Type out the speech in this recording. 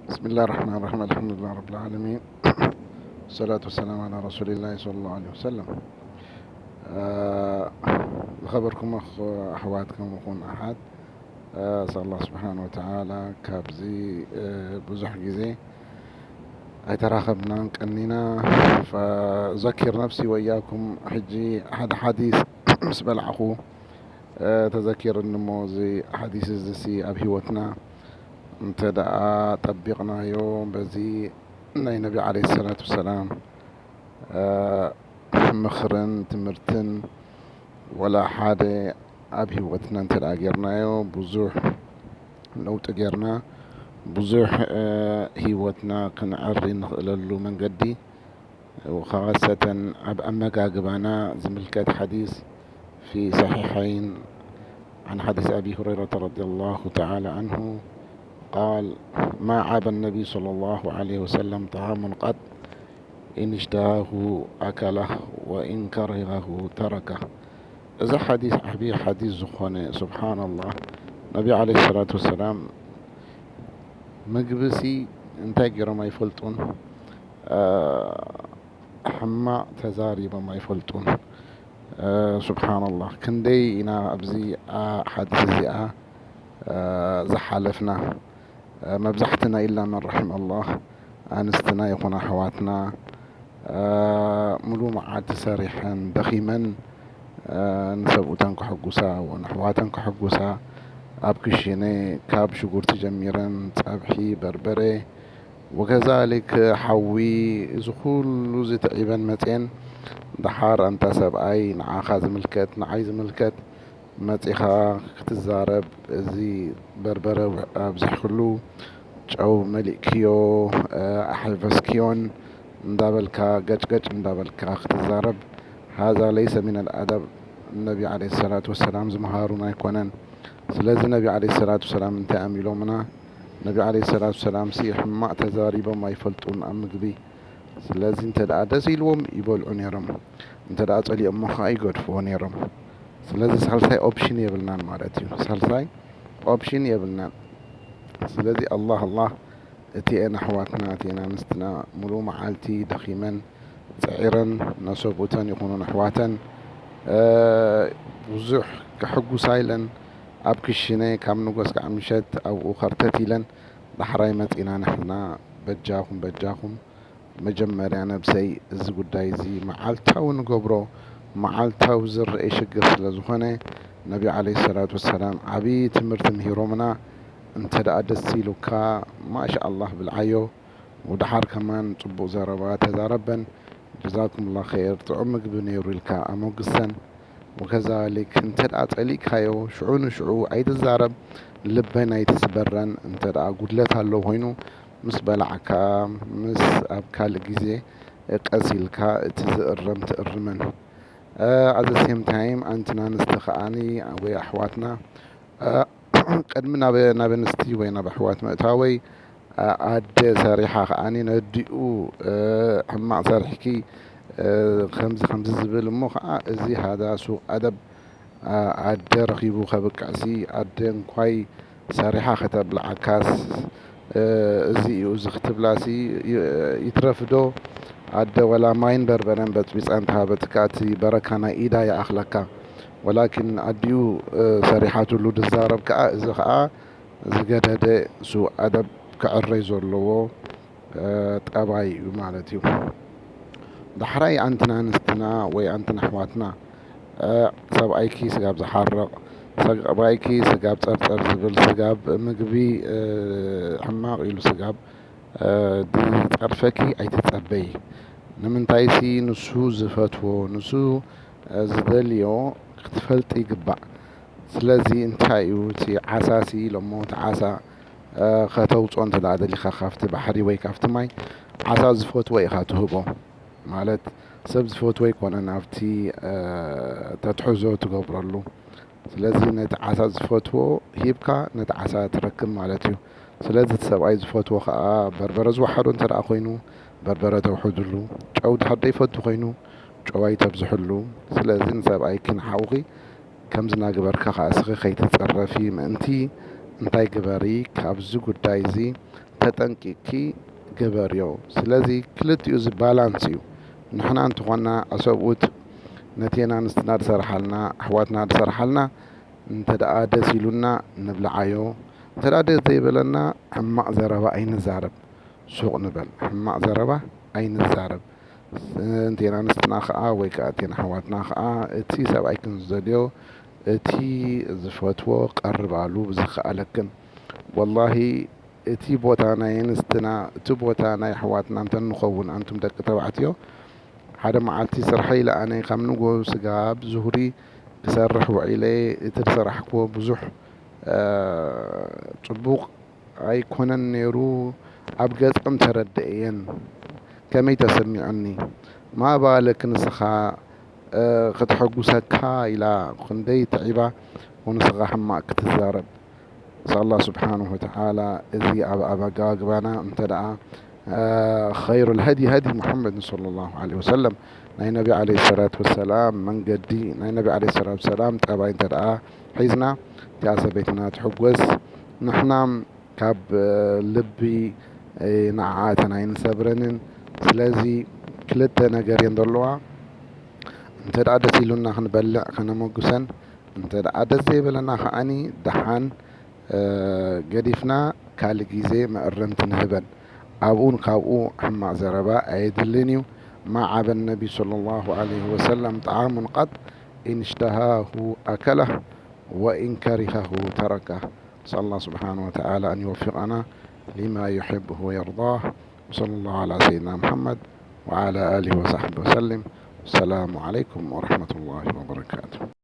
بسم الله الرحمن الرحيم. الحمد لله رب العالمين. والصلاة والسلام على رسول الله صلى الله عليه وسلم. ዝኸበርኩም ኣሕዋት ከምኡኹን ኣሓት፣ ኣስኣል ኣላህ ስብሓን ወተዓላ ካብዚ ብዙሕ ግዜ ኣይተራኸብናን ቀኒና። ፈዘኪር ነፍሲ ወያኩም። ሕጂ ሓደ ሓዲስ ምስ በላዕኹ ተዘኪርኒ እሞ፣ እዚ ሓዲስ እዚ ሲ ኣብ ህይወትና እንተ ደኣ ጠቢቕናዮ፣ በዚ ናይ ነቢ ዓለይሂ ሰላቱ ወሰላም ምኽርን ትምህርትን ወላ ሓደ ኣብ ህይወትና እንተ ደኣ ጌርናዮ፣ ብዙሕ ለውጢ ጌርና፣ ብዙሕ ህይወትና ክንዕሪ ንኽእለሉ መንገዲ وخاصة ኣብ ኣመጋግባና ዝምልከት ሓዲስ في صحيحين عن حديث أبي هريرة رضي الله تعالى عنه قال: ما عاب النبي صلى الله عليه وسلم طعام قط إن اشتهاه أكله وإن كرهه تركه. እዚ ሓዲስ ዓብዪ ሓዲስ ዝኾነ፣ ሱብሓነላህ፣ ነቢ ዓለይሂ ሰላቱ ወሰላም ምግብሲ እንታይ ገይሮም ኣይፈልጡን፣ ሕማቕ ተዛሪቦም ኣይፈልጡን። ሱብሓነላህ፣ ክንደይ ኢና ኣብዚ ሓዲስ እዚኣ ዝሓለፍና። መብዛሕትና ኢላ መን ረሒም ኣላህ፣ ኣንስትና ይኹና ኣሕዋትና፣ ሙሉ መዓልቲ ሰሪሐን ደኺመን፣ ንሰብኡተን ከሐጉሳ ወንኣሕዋተን ከሐጉሳ፣ ኣብ ክሽነ ካብ ሽጉርቲ ጀሚረን፣ ጸብሒ፣ በርበረ፣ ወከዛሊክ ሓዊ፣ እዚ ኩሉ እዚ ተዒበን መጽየን፣ ደሓር ኣንታ ሰብኣይ፣ ንዓኻ ዝምልከት፣ ንዓይ ዝምልከት፣ መጺኻ ክትዛረብ፣ እዚ በርበረ ኣብዚሕክሉ፣ ጨው መሊእክዮ፣ ኣሕፈስክዮን እንዳበልካ፣ ገጭገጭ እንዳበልካ ክትዛረብ፣ ሃዛ ለይሰ ሚነል ኣደብ፣ ነቢ ዓለይሂ ሰላቱ ወሰላም ዝመሃሩና ኣይኮነን። ስለዚ ነቢ ዓለይሂ ሰላቱ ወሰላም እንታይ እዮም ኢሎምና? ነቢ ዓለይሂ ሰላቱ ወሰላም ሲ ሕማቕ ተዛሪቦም ኣይፈልጡን ኣብ ምግቢ። ስለዚ እንተ ደኣ ደስ ኢልዎም ይበልዑ ነይሮም፣ እንተ ደኣ ጸሊኦሞ ከኣ ይገድፍዎ ነይሮም። ስለዚ ሳልሳይ ኦፕሽን የብልናን ማለት እዩ። ሳልሳይ ኦፕሽን የብልናን። ስለዚ ኣላህ ኣላህ እቲኤን ኣሕዋትና እቲኤን ኣንስትና ሙሉእ መዓልቲ ደኺመን ጽዒረን ነሰብኡተን ይኹኑን ኣሕዋተን ብዙሕ ከሐጉሳ ኢለን ኣብ ክሽነ ካብ ንጎስ ክዓ ምሸት ኣብኡ ከርተት ኢለን ዳሕራይ መጺና ንሕና በጃኹም በጃኹም መጀመርያ ነብሰይ እዚ ጉዳይ እዚ መዓልታዊ ንገብሮ መዓልታዊ ዝረኤ ሽግር ስለ ዝኾነ ነቢ ዓለይሂ ሰላቱ ወሰላም ዓብዪ ትምህርቲ ምሂሮምና። እንተ ደኣ ደስ ኢሉካ ማሻኣላህ ብልዓዮ። ወድሓር ከማን ጽቡቕ ዘረባ ተዛረበን። ጀዛኩሙላህ ኸይር፣ ጥዑም ምግቢ ነይሩ ኢልካ ኣሞግሰን። ወከዛሊክ እንተ ደኣ ጸሊእካዮ ሽዑ ንሽዑ ኣይትዛረብ፣ ልበን ኣይትስበረን። እንተ ደኣ ጉድለት ኣሎ ኮይኑ ምስ በላዕካ፣ ምስ ኣብ ካልእ ግዜ ቀስ ኢልካ እቲ ዝእረም ትእርመን። ኣት ዘ ሴም ታይም ኣንትና ኣንስቲ ከኣኒ ወይ ኣሕዋትና ቅድሚ ናብ ናብ ኣንስቲ ወይ ናብ ኣሕዋት ምእታወይ ኣደ ሰሪሓ ከኣኒ ነዲኡ ሕማቕ ሰሪሕኪ ከምዚ ከምዚ ዝብል እሞ ከዓ እዚ ሃዳ ሱቕ ኣደብ ኣደ ረኺቡ ከብቅዕሲ ኣደ እንኳይ ሰሪሓ ከተብልዓካስ እዚ እዩ እዚ ክትብላሲ ይትረፍዶ ኣደ ወላ ማይን በርበረን በፅቢፃ እንተሃበትካ እቲ በረካ ናይ ኢዳ ይኣኽለካ። ወላኪን ኣዲኡ ሰሪሓትሉ ድዛረብ ከዓ እዚ ከዓ ዝገደደ ሱእ ኣደብ ክዕረይ ዘለዎ ጠባይ እዩ ማለት እዩ። ዳሕራይ ኣንትና ኣንስትና ወይ ኣንትና ኣሕዋትና ሰብኣይኪ ስጋብ ዝሓርቕ፣ ሰብኣይኪ ስጋብ ጸርጸር ዝብል፣ ስጋብ ምግቢ ሕማቕ ኢሉ ስጋብ ዝጸርፈኪ ኣይትጸበዪ። ንምንታይሲ ንሱ ዝፈትዎ፣ ንሱ ዝደልዮ ክትፈልጢ ይግባእ። ስለዚ እንታይ እዩ እቲ ዓሳሲ ኢሎሞ፣ እቲ ዓሳ ከተውፅኦ እንተ ደኣ ደሊኻ ካብቲ ባሕሪ ወይ ካብቲ ማይ ዓሳ ዝፈትዎ ኢኻ ትህቦ። ማለት ሰብ ዝፈትዎ ኣይኮነን ኣብቲ ተትሕዞ ትገብረሉ። ስለዚ ነቲ ዓሳ ዝፈትዎ ሂብካ ነቲ ዓሳ ትረክብ ማለት እዩ። ስለዚ እቲ ሰብኣይ ዝፈትዎ ከዓ በርበረ ዝወሓዶ እንተ ደኣ ኮይኑ በርበረ ተውሕድሉ። ጨው ድሕር ደይፈቱ ኮይኑ ጨው ኣይተብዝሕሉ። ስለዚ ንሰብኣይኪ ንሓውኺ ከምዚ እናገበርካ ከዓ እስኺ ከይትፅረፊ ምእንቲ እንታይ ግበሪ፣ ካብዚ ጉዳይ እዚ ተጠንቂቅኪ ግበርዮ። ስለዚ ክልቲኡ እዚ ባላንስ እዩ። ንሕና እንተኾና ኣሰብኡት ነቴን ኣንስትና ዝሰርሓልና ኣሕዋትና ዝሰርሓልና እንተ ደኣ ደስ ኢሉና ንብልዓዮ፣ እንተ ደኣ ደስ ዘይበለና ሕማቕ ዘረባ ኣይንዛረብ። ሱቕ ንበል፣ ሕማቕ ዘረባ ኣይንዛረብ። እንቴን ኣንስትና ኸዓ ወይ ከዓ እንቴን ኣሕዋትና ኸዓ እቲ ሰብኣይክን ዝደልዮ እቲ ዝፈትዎ ቀርባሉ ብዝኸኣለክን። ወላሂ እቲ ቦታ ናይ ኣንስትና፣ እቲ ቦታ ናይ ኣሕዋትና እንተንኸውን ኣንቱም ደቂ ተባዕትዮ፣ ሓደ መዓልቲ ስርሐይ ኢለ ኣነ ካብ ንጎ ስጋብ ዙሁሪ ክሰርሕ ውዒለ፣ እቲ ዝሰራሕክዎ ብዙሕ፣ እ፣ ጽቡቕ ኣይኮነን ነይሩ፣ ኣብ ገጸም ተረድኤየን። ከመይ ተሰሚዑኒ? ማ ባልክ ንስኻ፣ እ፣ ከተሐጉሰካ ኢላ ክንደይ ተዒባ፣ ወንስኻ ሕማቕ ክትዛረብ። ንስኻ ኣላህ ስብሓንሁ ወተዓላ እዚ ኣብ ኣበጋግባና እንተ ደኣ፣ እ፣ ኸይሩል ሀዲ ሀዲ ሙሐመድን ሰለላሁ ዐለይሂ ወሰለም፣ ናይ ነቢ ዐለይሂ ሰላቱ ወሰላም መንገዲ፣ ናይ ነቢ ዐለይሂ ሰላቱ ወሰላም ጠባይ እንተ ደኣ ሒዝና፣ እቲኣ ሰበይትና ትሕጎስ፣ ንሕና ካብ፣ እ፣ ልቢ፣ እ፣ ንዓኣተን ኣይንሰብረንን። ስለዚ ክልተ ነገር እየን ዘለዋ። እንተ ደኣ ደስ ኢሉና ክንበልዕ ከነመጉሰን፣ እንተ ደኣ ደስ ዘይበለና ከዓኒ ደሓን፣ እ፣ ገዲፍና ካልእ ግዜ መእረምቲ ንህበን። ኣብኡን ካብኡ ሕማቕ ዘረባ ኣየድልን እዩ። ما عاب النبي صلى الله عليه وسلم طعام قط إن اشتهاه أكله وإن كرهه تركه. نسأل الله سبحانه وتعالى أن يوفقنا لما يحبه ويرضاه. وصلى الله على سيدنا محمد وعلى آله وصحبه وسلم. السلام عليكم ورحمة الله وبركاته.